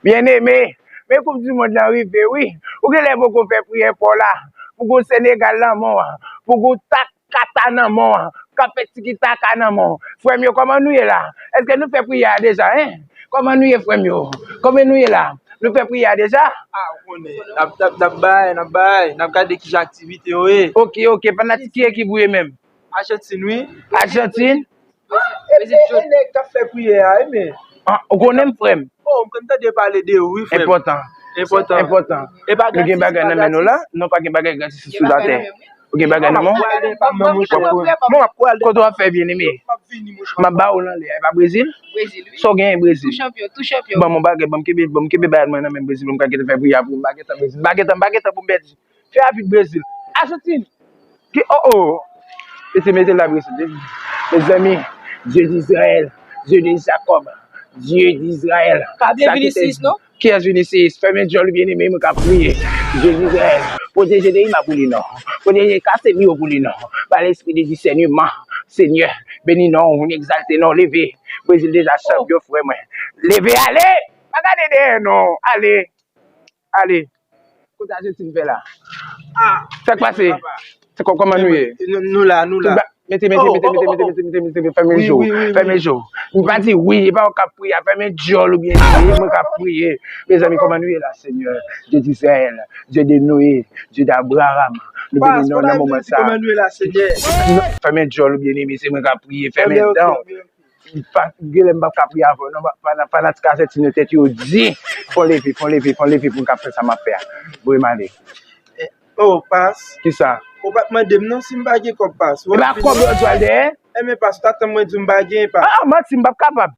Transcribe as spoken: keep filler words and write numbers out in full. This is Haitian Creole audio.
Byeneme, men koup di mond lan rive wi. Ou genlè poko fè priyè pa w la. Pou gon Senegal nan men w, pou gon tak kata nan men w, k ap fè tiki taka nan men w. Frè m yo, kòman nou ye la? Èske nou fè priyè a deja, en? Kòman nou ye, frè m yo? Kòman nou ye la? Nou fè priyè a deja? Ah, ou konnen. N ap, n ap, n ap bay, n ap bay, n ap gade kijan aktivite yo ye. Ok, ok, fanatik ki ekip ou ye menm? Ajantin, wi. Ajantin? E, e, e nèg k ap fè priyè a, wi, men. Ah, ou konnen m, frè m? Oh, m konn tande pale de ou, wi, frè m. Enpòtan. Enpòtan. Enpòtan. E pa gratis, nou gen bagay nan men nou la? Non, pa gen bagay gratis sou latè. Ou gen bagay nan men w? Mwen, m ap pwale. Kote w ap fè, byeneme? M ap ba ou l anlè a, e pa Brezil? Brezil, wi. Sa w genyen, Brezil? Tou chanpyon, tou chanpyon. Ban m yon bagay, ban m kenbe, ban m kenbe bagay mwen nan men Brezil, pou m ka gentan fè priyè pou m, m pa gentan Brezil, m pa gentan, m pa gentan pou m pèdi. Fè rapid, Brezil. Ajantin. Ki, oh, oh. Mete, mete la, Brezil. Mezanmi, Dye di Izrayèl, Dye di Jakòb, Dye di Izrayèl. Pa byen Vinicius, non? Kiyès Vinicius? Fèmen djòl ou, byeneme, mwen ka priye. Dye di Izrayèl, pwoteje Neymar pou li, non. Pwoteje Casemiro pou li, non. Pa lespri de disèneman, Senyè, beni non w, egzalte non w, leve. Brezil deja chanpyon, frè mwen. Leve, ale! Pa gade dèyè, non. Ale. Ale. Kote Ajantin fè la? Ah, sa k pase? Papa. Se kò-, kòman nou ye? Nou, nou la, nou la. Mete, mete, mete, mete, mete, mete, mete, fèmen je w. Fèmen je w. M pa di wi, e pa w k ap priye, fèmen djòl ou byeneme, mwen k ap priye. Mezanmi, kòman nou ye la, Senyè? Dye di Izrayèl, Dye de Noye, Dye de Abraram. Nou beni non w nan moman sa. Kòman nou ye la, Senyè? Fèmen djòl ou byeneme, se mwen k ap priye, fèmen dan w. Pa, genlè m p ap ka priye avè w non, pa, pa, fanatik Ajantin yo tèt yo di. Fò leve, fò leve, fò leve pou m ka fè sa m ap fè a. Voye m ale. Oh, Pas. Kisa? Ou pa t mande m non si m pa gen kòb, Pas. E pa kòb yo dwe al dèyè? Enben, Pas, ou ta tann mwen di w m pa gen, Pas. Ah, manti, m p ap kapab.